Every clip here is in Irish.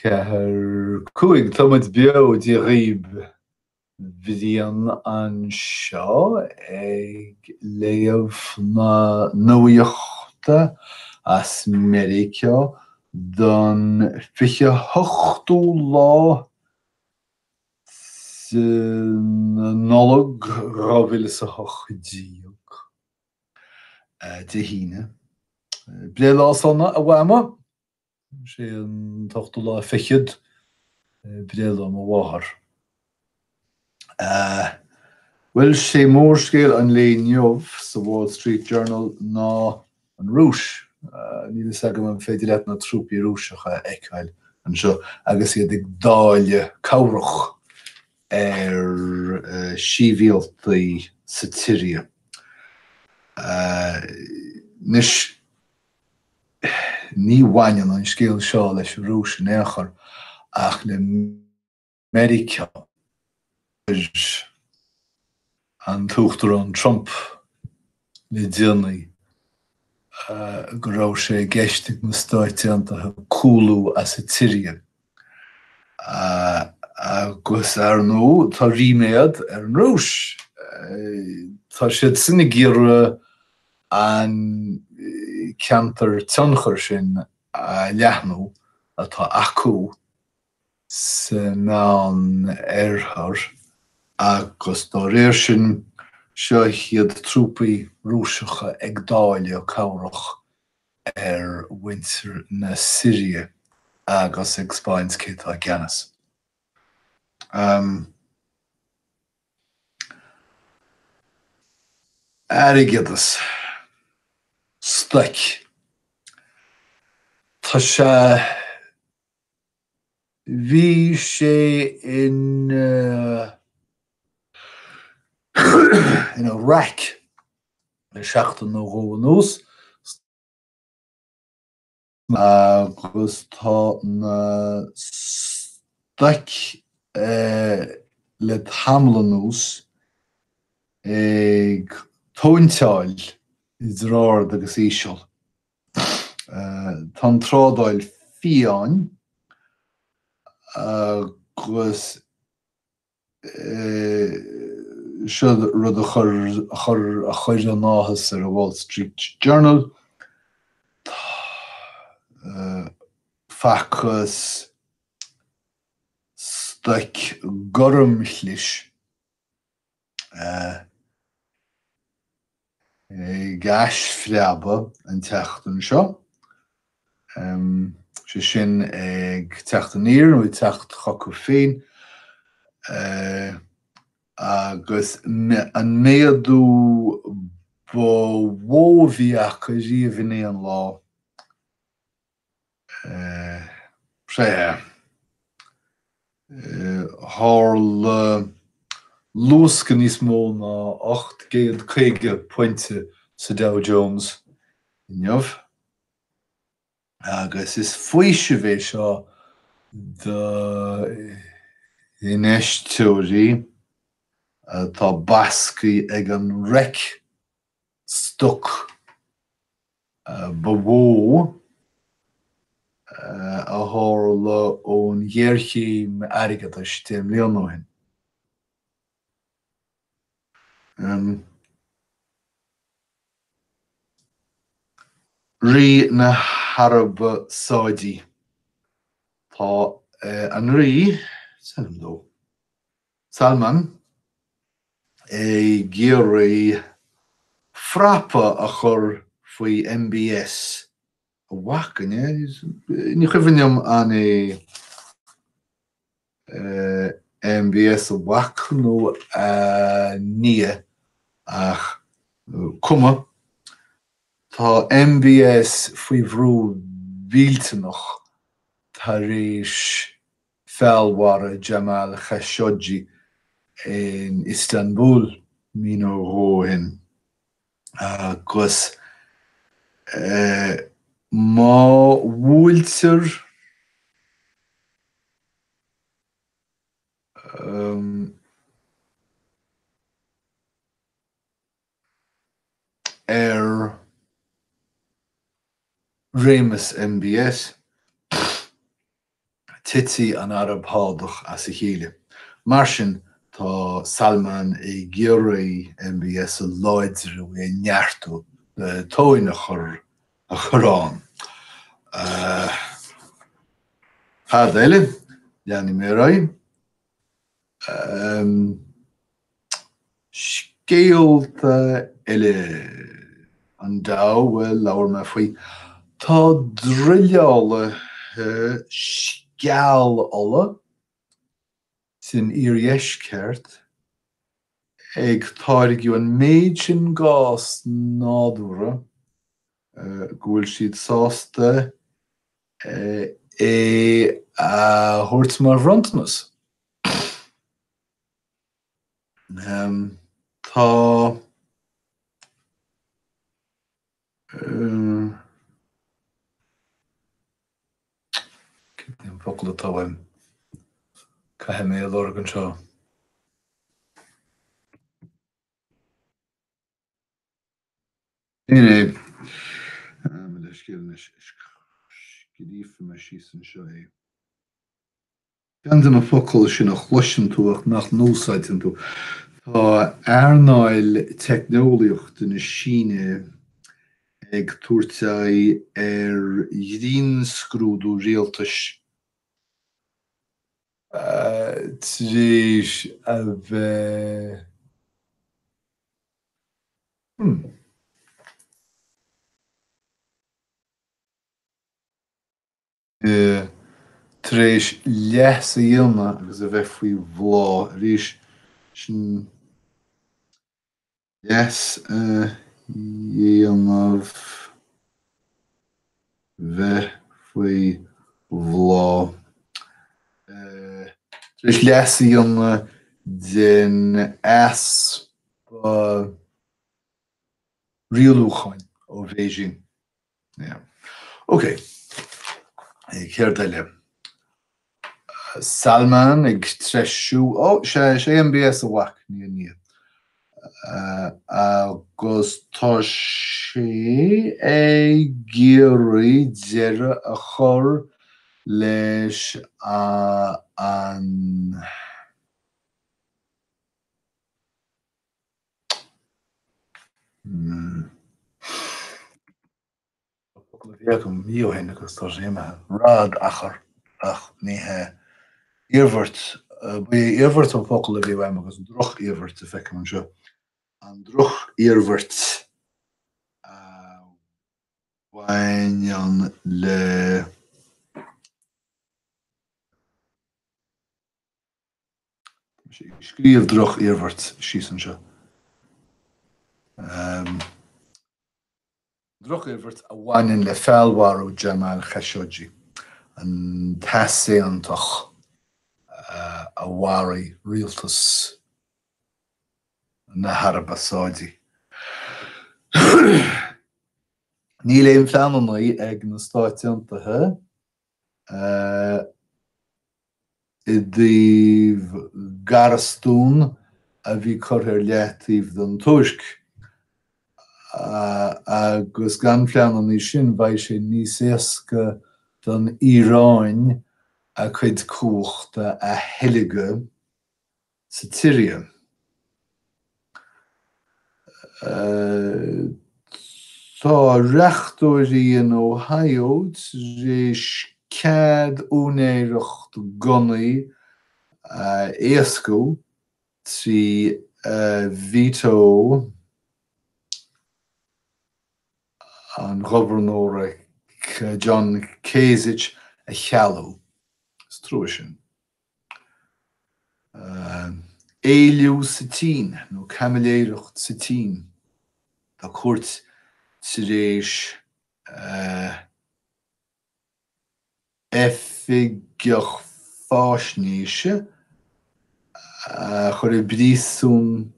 4, 5, Tá muid beo, Dia dhaoib. Brian anseo ag léamh na nuachta as Meiriceá don 28ú lá de Nollaig 2018, Dé hAoine. Breithlá sona, a Mhama! Sé an t-ochtú lá fichead breithlá mo mháthar. Bhuel, sé mórscéal an lae inniu sa Wall Street Journal ná an Rúis. Níl fhios agam an féidir leat na trúpaí Rúiseacha a fheiceáil anseo agus iad ag dáileadh cabhrach ar shibhialtaigh sa tSiria. Anois, Ní bhaineann an scéal seo leis an Rúis in aon chor ach le Meiriceá. Dúirt an tUachtarán Trump le déanaí go raibh sé i gceist ag na Stáit Aontaithe cúlú as an tSiria. Agus, ar ndóigh, tá ríméad ar an Rúis. Tá siadsan ag iarraidh an ceantar tionchair sin a leathnú atá acu sa Mheán-Oirthear agus dá réir sin, seo iad trúpaí Rúiseacha ag dáileadh cabhrach ar mhuintir na Siria agus ag 'speáint cé tá i gceannas. Airgeadas. Stoic. Tá sé, bhí sé ina, ina raic le seachtain nó dhó anuas. Agus tá na stoic le tamall anuas ag tóinteáil idir ard agus íseal. Tá an trádáil fiáin agus Seo rud a chuir an-áthas ar an Wall Street Journal. Facthas stoic gormshlis ag aisphreabadh an tseachtain seo, sé sin ag teacht aniar nó ag teacht chucu féin, agus an méadú ba mhó a bhí acu riamh in aon lá. Sea, tharla luascadh níos mó ná 850 pointe sa Dow Jones inniu, agus is faoiseamh é seo d'infheisteoirí atá basctha ag an reic stoc ba mhó a tharla ón ghéarchéim airgeadais 10 mbliana ó shin. Rí na hAraibe Sáidí. Tá an Rí, Salman, ag iarraidh frapa a chur faoi MBS, a mhac, an ea? Ní cuimhin liom an é MBS a mhac nó a nia ach cuma. Tá MBS faoi bhrú mhillteanach tar éis feallmharú Jamal Khashoggi in Istanbul mí nó dhó ó shin agus má bhuailtear ar réimeas MBS. Titfidh an Araib Shádach as a chéile. Mar sin, tá Salman ag iarraidh MBS a láidriú, é a neartú, le tóin a chur a chur ann. Cad eile? Leanfaidh mé ar aghaidh. Scéalta eile. An Dow, bhuel, labhair mé faoi. Tá druileálaithe sceall-ola san iardheisceart ag táirgeadh an méid sin gás nádúrtha go bhfuil siad sásta é a thabhairt mar bhronntanas. Tá Cén t-aon focal atá uaim? Caithfidh mé a lorg anseo. Sin é. Mo leithscéal anois. Scríobfaidh mé síos anseo é. Ceann de na focail sin a chloiseann tú ach nach n-úsáideann tú. Tá earnáil teicneolaíochta na Síne ag tabhairt aghaidh ar ghrinnscrúdú rialtais tar éis a bheith. Tar éis leas a dhéanamh agus a bheith faoi bhláth arís, sin leas a dhéanamh, bheith faoi bhláth. Tar éis leas a dhéanamh den easpa rialúcháin ó Bheijing. Yeah. Ok. Céard eile? Salman ag treisiú, ó, sé, sé MBS a mhac, ní a nia. Agus tá sé ag iarraidh deireadh a chur leis an. Focal a bhí agam mí ó shin agus tá sé imithe. Radachar, ach ní hea. Iarmhairt, ba é iarmhairt an focal a bhí uaim agus droch-iarmhairt a feicim anseo. An droch-iarmhairt a bhaineann le. Scríobh droch-iarmhairt síos anseo. Droch-iarmhairt a bhaineann le feallmharú Jamal Khashoggi, an t-easaontach a mharaigh rialtas na hAraibe Sáidí. Níl aon phleananna ag na Stáit Aontaithe i dtaobh garastún a bhí curtha ar leataobh don Tuirc, agus gan phleananna sin beidh sé níos éasca don Iaráin a cuid cumhachta a theilgeadh sa tSiria. Tá reachtóirí in Ohio tar éis cead úinéireacht gunnaí a éascú trí veto an ghobharnóra John Kasich a chealú. Is trua sin. Éilliú sa tSín, nó caimiléireacht sa tSín. Tá cúirt tar éis oifigeach faisnéise a chur i bpríosún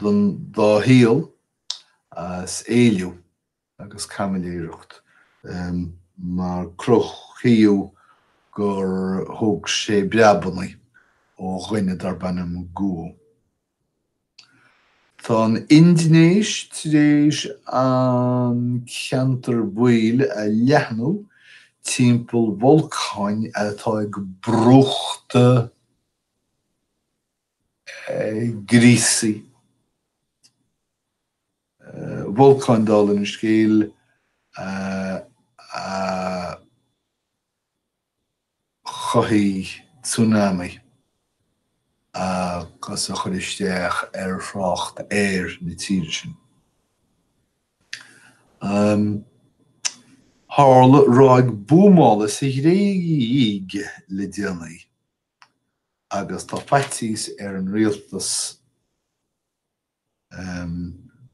don dá shaol as éilliú agus caimiléireacht mar cruthaíodh gur thóg sé breabanna ó dhuine darb ainm Guo. Tá an Indinéis tar éis an ceantar baoil a leathnú. timpeall bholcáin atá ag brúchtadh gríosaí. Bolcáin, dála an scéil, a chothaigh tsunami agus a chuir isteach ar thrácht aeir na tíre sin. Tharla ráig buamála sa Ghréig le déanaí agus tá faitíos ar an rialtas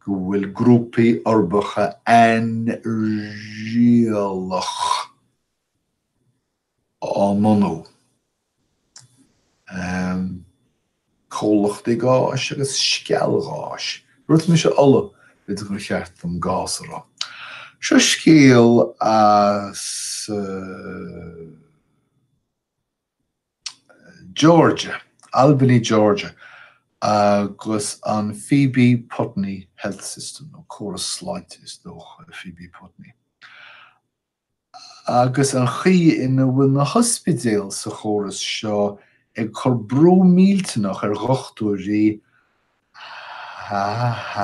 go bhfuil grúpaí uirbeacha ainrialach á mbunú, comhlachtaí gáis agus sceallgháis. Dúirt mise ola, b'fhéidir gur cheart dom gás a rá. Seo scéal as Georgia, Albany, Georgia, agus an Phoebe Putney Health System, nó córas sláinte is dócha, Phoebe Putney, agus an chaoi ina bhfuil na hospidéil sa chóras seo ag cur brú millteanach ar dhochtúirí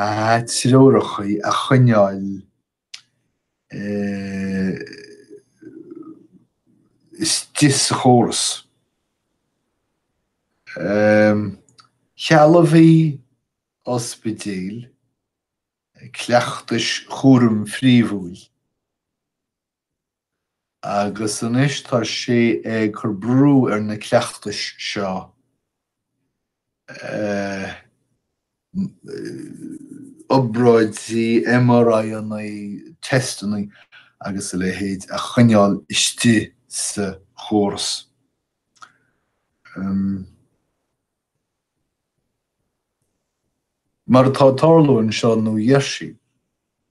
atreoracha a choinneáil istigh sa chóras. Shealbhaigh ospidéil cleachtais chúraim phríomhúil agus anois tá sé ag cur brú ar na cleachtais seo obráidí, MRI-anna, teisteanna agus a leithéid a choinneáil istigh sa chóras. Mar atá ag tarlú anseo i Nua Gheirsí,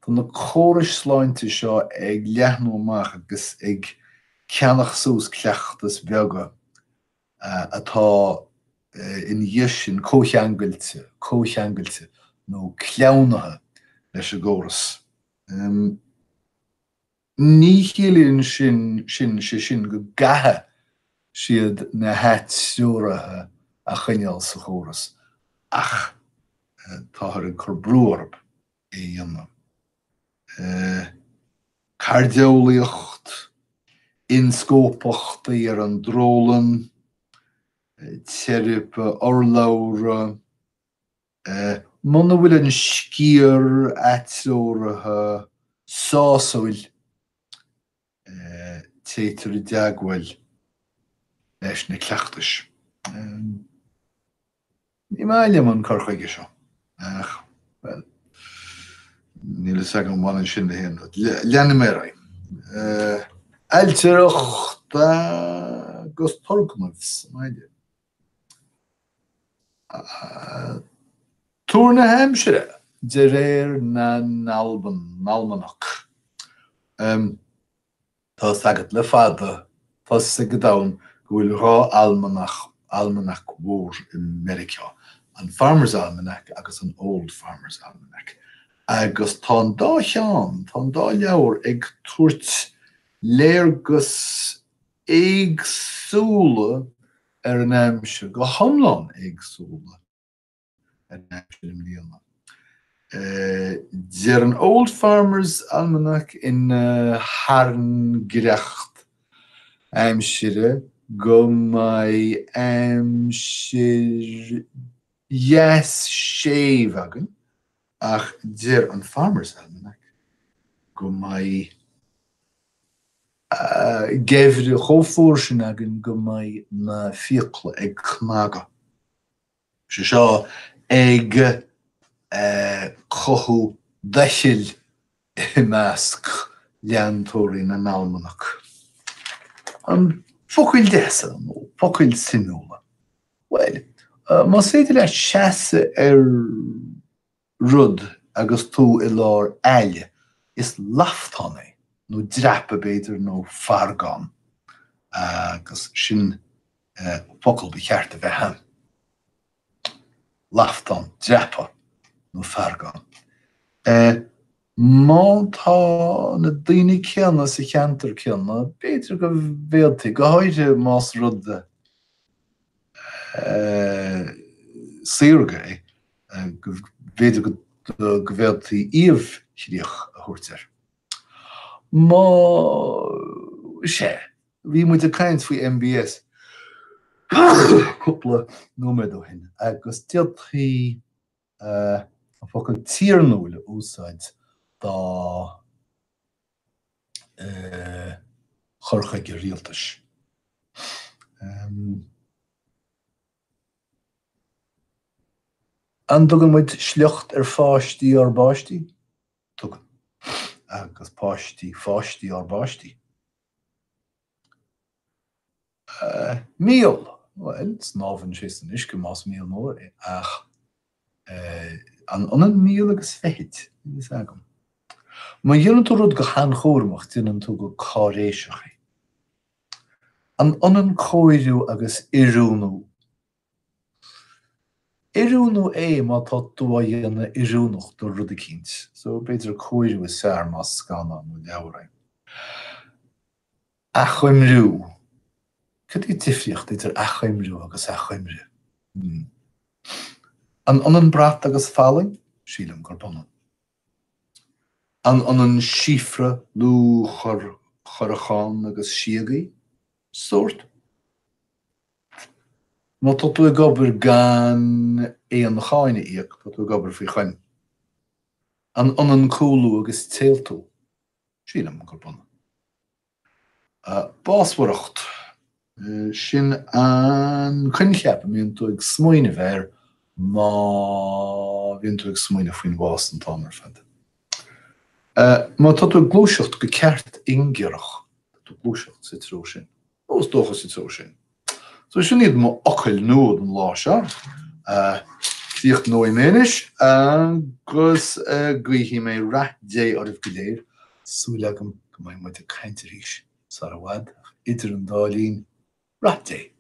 tá na córais sláinte seo ag leathnú amach agus ag ceannach suas cleachtais bheaga atá ina dhiaidh sin comhcheangailte, comhcheangailte nó cleamhnaithe leis an gcóras. Ní chiallaíonn sin sin sé sin go gcaithfidh siad na hatreoraithe a choinneáil sa chóras ach táthar ag cur brú orthu é a dhéanamh. Cairdeolaíocht, ionscópachtaí ar an drólann, teiripe urlabhra, muna bhfuil an sciar atreoraithe sásúil, téitear i dteagmháil leis na cleachtais. Ní maith liom an cur chuige seo, ach, bhuel, níl fhios agam an mbaineann sin le haon rud. Leanfaidh mé ar aghaidh. Ailtireacht agus turgnaimh sa mbaile. Tuar na haimsire de réir na n-almanach. Tá 's agat le fada, tá 's ag an domhan go bhfuil 2 almanach, almanac mhór i Meiriceá, an Farmer's Almanac agus an Old Farmer's Almanac. Agus tá an dá cheann, tá an dá leabhar ag tabhairt léargas éagsúla ar an aimsir, go hiomlán éagsúla. ar an aimsir i mbliana. Deir an Old Farmer's Almanac ina thairngreacht aimsire go mbeidh aimsir dheas séimh againn ach deir an Farmer's Almanac go mbeidh geimhreadh chomh fuar sin againn go mbeidh na fiacla ag cnagadh. Sé seo ag cothú doichill i measc leantóirí na n-almanach. An focail deasa nó focail suimiúla? Bhuel, más féidir leat seasamh ar rud agus tú i lár aille, is laftán é, nó dreapadh b'fhéidir, nó fargán, agus sin focal ba cheart a bheith ann. Laftán, dreapadh nó fargán. Má tá na daoine céanna sa cheantar céanna, b'fhéidir go bhféadfaí, go háirithe más rud saorga é, go b'fhéidir go bhféadfaí iamhchríoch a thabhairt air. Má, sea, bhí muid ag caint faoi MBS cúpla nóiméad ó shin agus d'fhéadfaí an focal tiarnúil a úsáid dá chur chuige rialtais. An dtugann muid sliocht ar pháistí ár bpáistí? Tugann. Agus páistí pháistí ár bpáistí. Míol, bhuel, snámhann sé san uisce más míol mór é, ach an ionann míol agus feithid? Níl fhios agam. Má dhéanann tú rud go han-chúramach, déanann tú go cáiréiseach é. An ionann cóiriú agus oiriúnú? Oiriúnú é má tá tú á dhéanamh oiriúnach do rud eicínt, so b'fhéidir cóiriú is fearr más scannán nó leabhar é. Achoimriú. Cad í difríocht idir achoimriú agus achoimre? Hmm. An ionann brat agus fallaing? Sílim gurb ionann. An ionann síofra nó corrachán agus síogaí? Sórt. Má tá tú ag obair gan aon cháin a íoc, tá tú ag obair faoi choim. An ionann cúlú agus téaltú? Sílim gurb ionann. Básmhaireacht, sin an coincheap a mbíonn tú ag smaoineamh air má bhíonn tú ag smaoineamh faoin bhás an t-am ar fad. Má tá tú ag gluaiseacht go ceart ingearach, tá tú ag gluaiseacht sa treo sin. Nó is dócha sa treo sin. So sin iad mo fhocail nua don lá seo. Críochnóidh mé anois agus guífidh mé rath Dé oraibh go léir. Súil agam go mbeidh muid ag caint arís sar i bhfad, ach idir an dá linn, rath Dé!